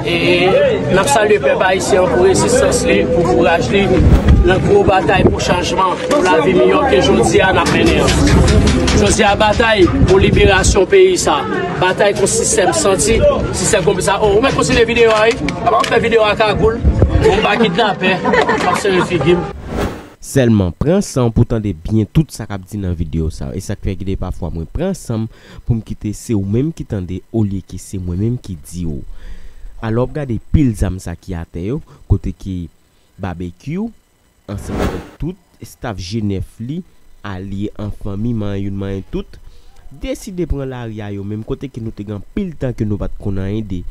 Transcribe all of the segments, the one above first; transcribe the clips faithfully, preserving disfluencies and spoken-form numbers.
E n ap salye pèp ayisyen an pou rezistans li, pou kouraj li nan gwo batay pou chanjman, pou lavi miyò ke jodi a n ap mennen an. Jodi a, batay pou liberasyon peyi sa, batay kont sistèm santi, sistèm konplis sa. Oh, ou mèt kontinye videyo a, wi. Apa w fè videyo a kagoul? Bon, m pa kidnapè, m ap sere figi m. Sèlman, pran san w pou tande byen tout sa k ap di nan videyo sa yo. E sa k fè gen de pafwa mwen pran san m pou m kite se ou menm ki tande olye ke se mwen menm ki di ou. Alò, w ap gade pil zam sa ki atè yo, kote ke Babekyou, ansanm avèk tout staf G nèf li, alye an fanmi, manyen youn, manyen tout, deside pran lari a yo menm, kote ke nou te gen anpil tan ke nou pa t konn anyen de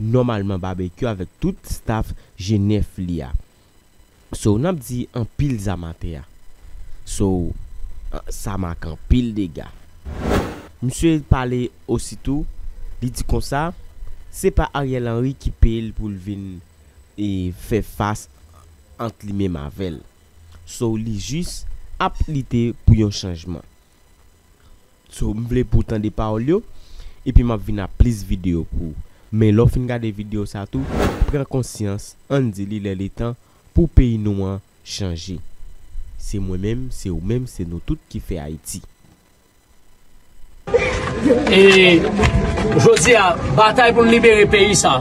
nòmalman Babekyou avèk tout staf G nèf li a. So, n ap di anpil zam atè a. So, a, sa make anpil dega. Misye pale ositou, li di konsa, se pa Ariel Henry ki peye l pou l vin, e, fè fas ant li menm avè l. So, li jis ap lite pou yon chanjman. So, m vle pou w tande pawòl yo, epi m ap vin ak plis videyo pou ou. Men lè w fin gade videyo sa tou, pran konsyans, ann di li lè li tan pou peyi nou an chanje. Se mwen menm, se ou menm, se nou tout ki fè Ayiti. E jodi a, batay pou n libere peyi sa,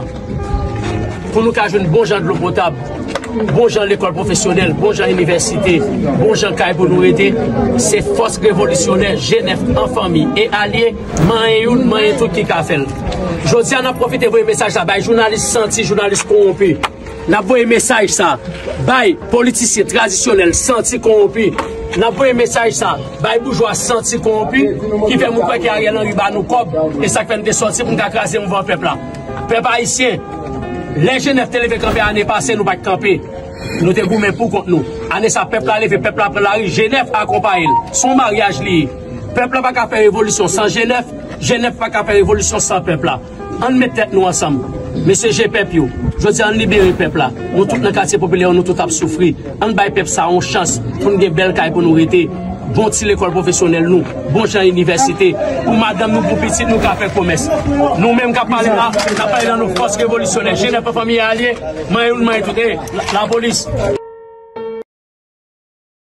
pou nou ka jwenn bon jan dlo potab, bon jan lekòl pwofesyonèl, bon jan inivèsite, bon jan kay pou nou rete, se fòs revolisyonè G nèf an fanmi e alye, manyen youn, manyen tout ki ka fè l. Jodi a, n ap pwofite voye mesaj la bay jounalis santi, jounalis kowonpi. N ap voye mesaj sa bay politisyen tradisyonèl santi kowonpi. N ap voye mesaj sa bay boujwa santi kowonpi ki fè moun kwè ke Ariel Henry ba nou kòb, e sa k fè n te sòti pou n ka kraze mouvman pèp la. Pèp ayisyen, lè G nèf te leve kanpe ane pase, nou pa t kanpe. Nou te goumen pou kont nou. Ane sa, pèp la leve, pèp la pran lari, G nèf akonpaye l. Se yon maryaj li ye. Pèp la pa ka fè revolisyon san G nèf, G nèf pa ka fè revolisyon san pèp la. Ann met tèt nou ansanm. Mesye G pèp yo, jodi a ann libere pèp la. Nou tout nan katye popilè yo, nou tout ap soufri. Ann bay pèp sa yon chans pou n gen bèl kay pou nou rete. Bon ti lekòl pwofesyonèl nou, bon jan inivèsite. Pou madanm nou, pou pitit nou ka fè komès. Nou menm k ap pale la, n ap pale nan non fòs revolisyonè. G nèf an fanmi alye, manyen youn, manyen tout. E, la, lapolis.